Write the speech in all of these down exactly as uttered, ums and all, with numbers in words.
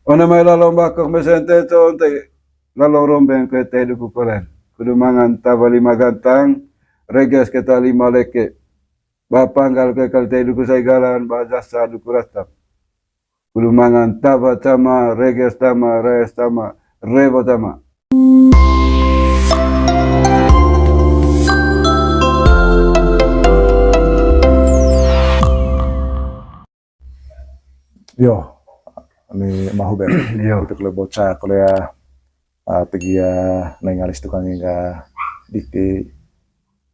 One mai lalo mbakok mesen te con te, lalo rombeng kete duku kolen. Kudu mangan tawa lima gantang, reges keta lima leke. Ba panggal ke kali te duku saigalan, ba jasa duku ratap. Kudu mangan tawa tama, reges tama, rees tama, rewo tama. Yo, ni mahu ber. Yo. Itu kalau bocah, kalau ya, ah, tegi ya, nai ngalis tukang hingga dikti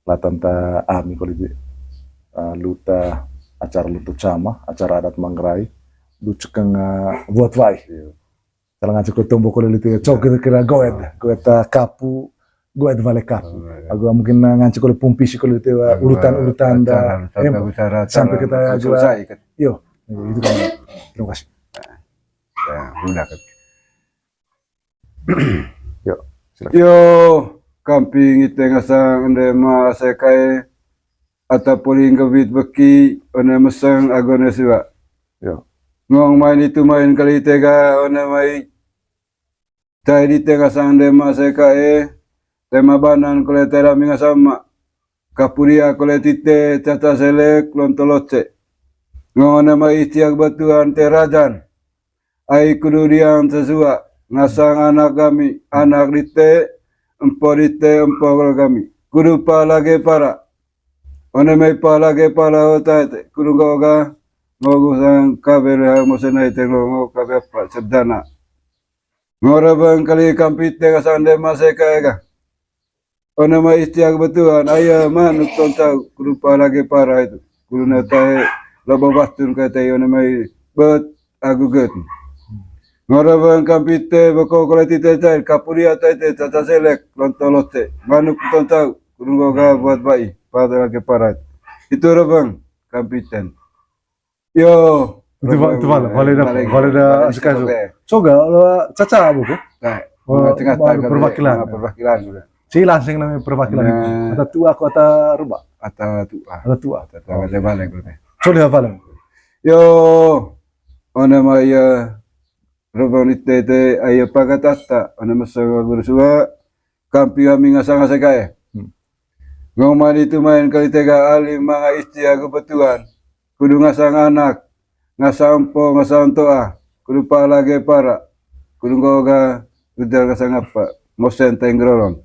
latan ta ami kalau di, ah, luta acara lutu cama, acara adat Manggarai, lu cekeng, ah, buat wai. Yo. Salah ngaco ko tombo ko lili tiga, cok kira-kira goed, goed, ah, kapu, goed bale kapu. Oh, iya. Agu mungkin, ah, ngaco ko pumpi si ko lili tiga, agu, urutan-urutan acara, da, acara, em, acara, sampai acara, kita agu selesai, kan? Yo, itu kan. Terima kasih. Ya, udah, kan. Yo, silakan. Yo, kamping ite ngasang ende ma sekae, ata poli nggewit weki, one meseng agu one siwa. Yo. Ngong main itu main kali tega, one mai. Tai di tenga sang dema sekae, tema banan kole tera minga sama. Kapuria kole tite, caca selek, lonto loce. Ngong one mai istiak batuan te rajan. Ai kudu diang sesua, ngasang anak gami, anak dite, empo dite, empo kole gami. Kudu pa lage para. One mai pa lage para ota ete, kudu nggoga, ngogu sang kabe leha mose nai tenglo ngo kabe apa, sebdana. Ngora bang kali kampite ka sande mase ka ega. One mai istiak batuan, aya manuk tontau, kudu pa lage para itu. Kudu na tae lobo batun ka tae one mai bet agu get. Ngora bang kampite beko kole tite tai, kapuria tai te, caca selek, lonto lote. Manuk tontau, kudu nggoga buat bai, pa lage para itu. Itu rebang kampiten. Yo. Itu ba-, itu bale, bale da, bale, bale da, bale asik asu. Coga, eh, caca buku? Nah, oh, tengah, tengah, perwakilan. Perwakilan udah. Si langsing namanya perwakilan. Nah. Ata tua aku ata ruba. Ata tua. Ata tua. Ata tua, bale, bale, bale. Coba hafal. Yo, one mai ya, rebang di tete, ayo pagatata, one masa guru sua, kampi kami ngasang-ngasang kae. Hmm. Ngomani tu main kali tega ali manga isti agu betuan. Kudu ngasang anak, ngasang empo, ngasang toa, kudu pa lage para, kudu nggoga, kudu ngasang apa, mosen tenggroron.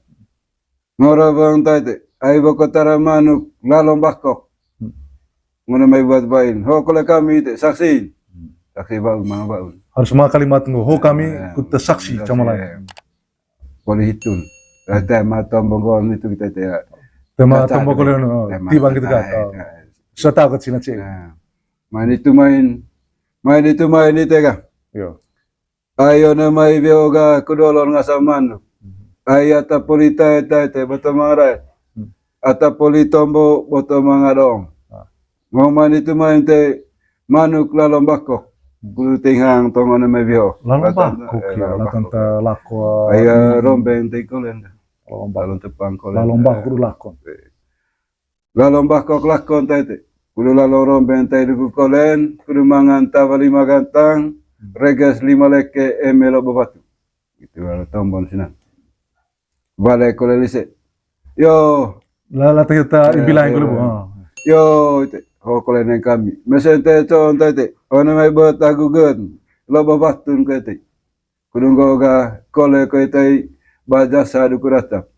Ngora bang tai te, ai boko tara manuk, lalong bakok. Hmm. Ngona mai buat bain, ho kole kami te, saksi. Hmm. Saksi baun, manga baun. Harus manga kalimat nggo, ho kami, eh, kuta saksi, saksi, sama lain. Poli hitun. Tema tombo gol itu kita itu ya. Tema tombo gol, oh, tibang gitu kan. Sata ke Cina cek. Nah, main itu main, main itu main itu ya. Yo. Ayo na mai beo ga kudolon ngasa manuk. Ai ata poli tae tae te boto mangarai. Ata poli tombo boto mangadong. Ah. Ngomani tu main te manuk lalong bakok. Kudu tinghang tongo na mai beo. Lalong bakok, eh, ya, lalong bakok. Aya rombeng te kolen. Lalong bakok. Lalong tepang kolen. Lalong bakok kudu lakon. Eh. Lalong bakok lakon tai te. Kudu lalong rombeng tai duku kolen, kudu mangan tawa lima gantang, reges lima leke eme lobo batu. Gitu, lalu tombon sinan. Bale kole lise. Yo. La, la, kita, eh, imbilang dulu, eh. Yo, ite. Ho kole neng kami. Mesen te con tai te. One mai buat agu gen. Lobo batun kete. Kudu nggoga kole ko itai ba jasa duku ratap.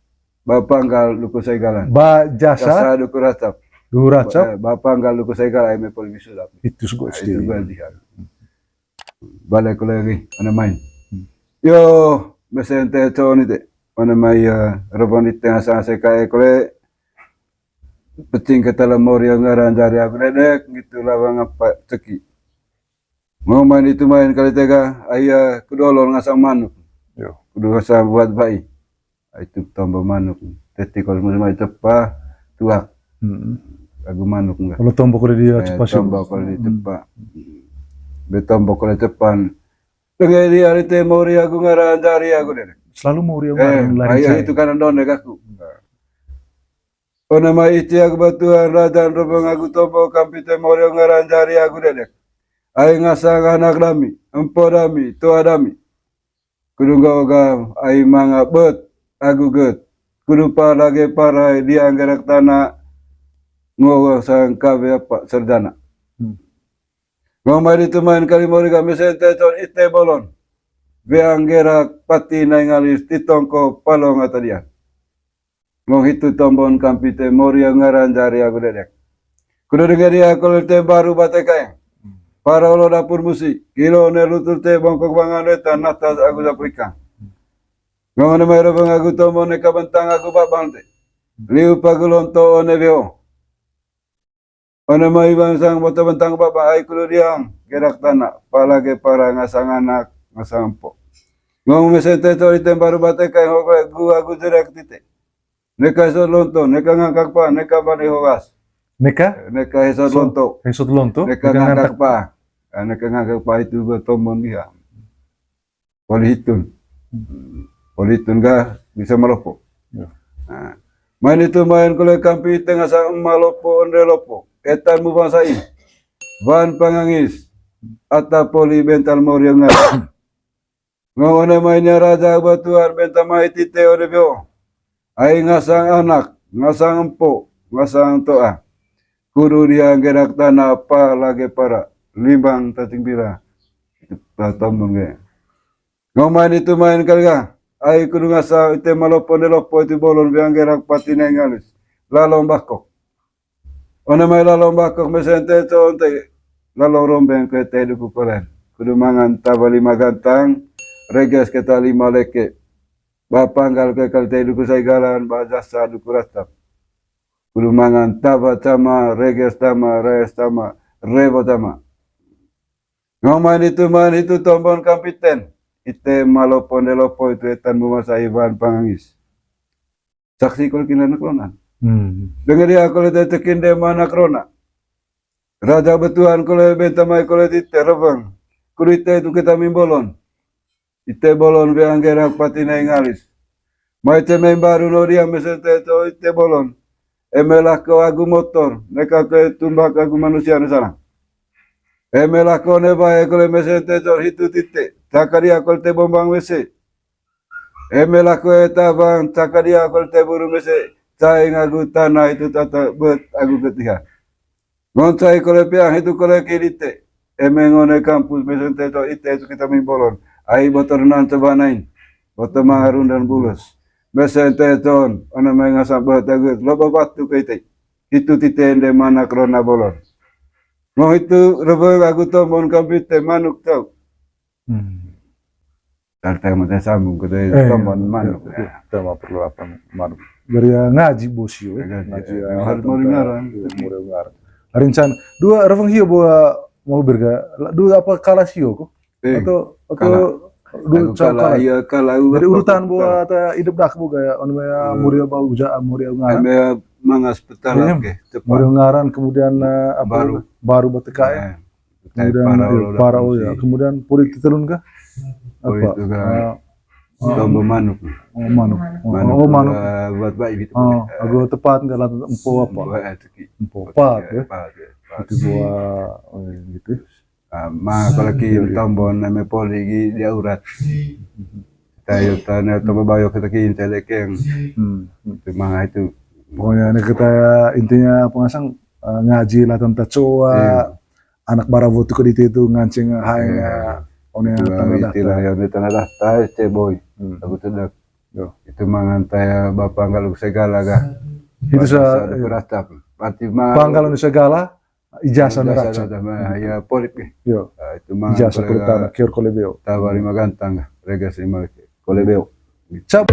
Ba panggal duku saigalan. Ba jasa? Jasa duku ratap. Duku ratap? Ba, eh, ba panggal duku saigalan, ai me poli bisulap. Itu sego. Nah, itu gua lihat. Bale kole lagi, one mai. Hmm. Yo, mesen te con ite. One mai, eh, rebon di tengah sang sekae kole. Pecing ke tala mori ngaran jari agu dedek, gitu lawang apa ceki. Mau main itu main kali tega, aya kudolon ngasang manuk. Yo. Kudu ngasang buat bai. Itu tombo manuk. Teti kalau mau mai tepa, tuak. Hmm. Agu manuk enggak. Kalau tombo kalau dia, eh, cepat sih. Tombo kalau di tepa. Be tombo kalau tepan. Dengan dia hari te mori agu ngaran jari agu dedek. Selalu mori agu ngaran lari. Eh, ayo cai. Itu kanan don dek aku. Enggak. Ona mai isti agu batuan, rajan rebeng agu tombo, kampite mori ngaran jari agu dedek. Ai ngasang anak dami, empo dami, toa dami. Kudu nggo ga ai manga bet agu get. Kudu pa lage para dia nggerak tana, nggo sang kawe apa sarjana. Hmm. Ngo mai ditu main kali mori ga mesen te ton ite bolon. Weang gerak pati nai ngalis titongko palong atadian. Ngong hitu tombon kampite mori ngaran jari agu dedek. Kudu dengeri aku lete baru bate kaeng. Para olo dapur musi, kilo ne lutur te bongkok bangan reta natas agu dapur ikang. Ngong ne mai rebeng agu tombon ne kabentang agu babang te. Liu pagu lonto one beo. One mai bangsang boto bentang baba ai kulu diang, gerak tana, pala ge para ngasang anak, ngasang empo. Ngong mesen te tori tembaru bate kai hoga gu agu jerak tite. Neka hesot lonto, neka ngangkak pa, neka bani hogas. Neka? Neka hesot So, lonto. Hesot lonto, Neka neka ngangkak ngangkak pa. Ah, neka ngangkak pa itu bertombon dia. Poli hitun. Poli hitun ga bisa malopo. Ya. Nah, main itu main kole kampi tengah sa malopo onde lopo. Etan mu bangsa i. Wan pangangis. Ata poli bental moriong ngai. Ngong one mainnya raja batuan bental mai tite one beo. Ai ngasang anak, ngasang empo, ngasang toa. Kudu dia gerak tana pa lage para, limbang tating pira. Tatombong ge. Ngong main itu main kali ga. Ai kudu ngasa ite malopo ne lopo itu bolon biang gerak pati ne ngalis. Lalong bakok. One mai lalong bakok mesen te conte. Lalong rombeng ke te duku kolen. Kudu mangan taba lima gantang. Reges keta lima leke. Ba panggal ke kali te duku saigalan, ba jasa duku ratap. Kudu mangan taba tama, reges tama, rees tama, rebo tama. Ngong main itu main itu tombon kampiten. Ite malopo nde lopo itu etan mumasa iban pangangis. Saksi kol kina anak ronan. Hmm. Dengan dia kol ite tekin de manak rona. Raja betuan kol bentamai kol ite reveng. Kudu ite itu kita mimbolon. Ite bolon weang gerak pati nai ngalis. Mai te mai baru no dia mesen te to ite bolon. Eme lah ko agu motor, neka ke tumbak agu manusia ne sarang. Eme lah ko ne bae kole mesen te to hitu tite, taka dia kol te bombang mese. Eme lah ko eta bang, taka dia kol te buru mese, cai ngagu tanah itu tata bet agu ketiha. Ngonsai kole piang hitu kole kidite. Eme ngone kampus mesen te to ite tu kita mimbolon. Ai boto renan coba nain. Boto mangarun dan bulus. Mesen te ton, ona mai ngasam boto agut, loba batu ke ite. Hitu tite ende mana krona bolon. Ngong hitu rebe agu tombon kampite manuk tau. Hmm. Tartang mata sambung ke tadi Eh, tombon iya, manuk, iya, ya. Tema perlu apa manuk. Dari ya ngaji bos yo, eh. Ngaji, Ngaji, eh, ya, harus tentang mau dengaran. Iya, mau dengaran. Hari encan, dua reveng hio bawa mau berga, dua apa kalas hio ko? Eh, Atau, atau kala. Dua Aku cau kala, kalas? Iya, kala, Jadi apa, urutan apa, bawa kala. Ata hidup dah boga ya, on ya Eh. Muriel bau ja, Muriel ngaran. Ame mangas petala Iya, ke, tepat. Muriel ngaran, kemudian, eh, apa, Baru. Baru bateka ya. Eh. Kemudian, Para eh, ulo para, dapur oh ya. Si. Kemudian puri titelun kah? Puri Apa? Itu kah? Eh, Tombon manuk. Oh, manuk. Oh, Manuk oh, manuk. Buat baik gitu. Oh, agu tepat nggak lah empo apa? Empo, eh, itu ki. Empo, empat, ya. Empat, ya, empat. Itu buah, oh, iya, gitu. Ah, ma, kalau ki Iya, iya. Tombon, nama poli gi dia urat. Tayo tanya tombon bayo kita ki intelekeng. Hmm. Itu manga itu. Pokoknya ini kita ya, intinya apa ngasang, eh, ngaji lah tentang coa, Iya. Anak bara botu ke dite itu ngancing haeng, Iya. Eh, one Itu tanah istilah daftar. Ya, one tanah daftar, ceboy. Hmm. Aku tidak. Yo. Itu mangan taya bapa kalau segala kah. Itu sa-, Beratap. Berarti mah pangkalan segala, ijazah Ijazah neraca. Ada, mah, ya, polip nih. Yo. Nah, itu mangan Ijazah kolega pertama, kior kolebeo. Tawar lima gantang, regas lima lagi. Kolebeo. Cap.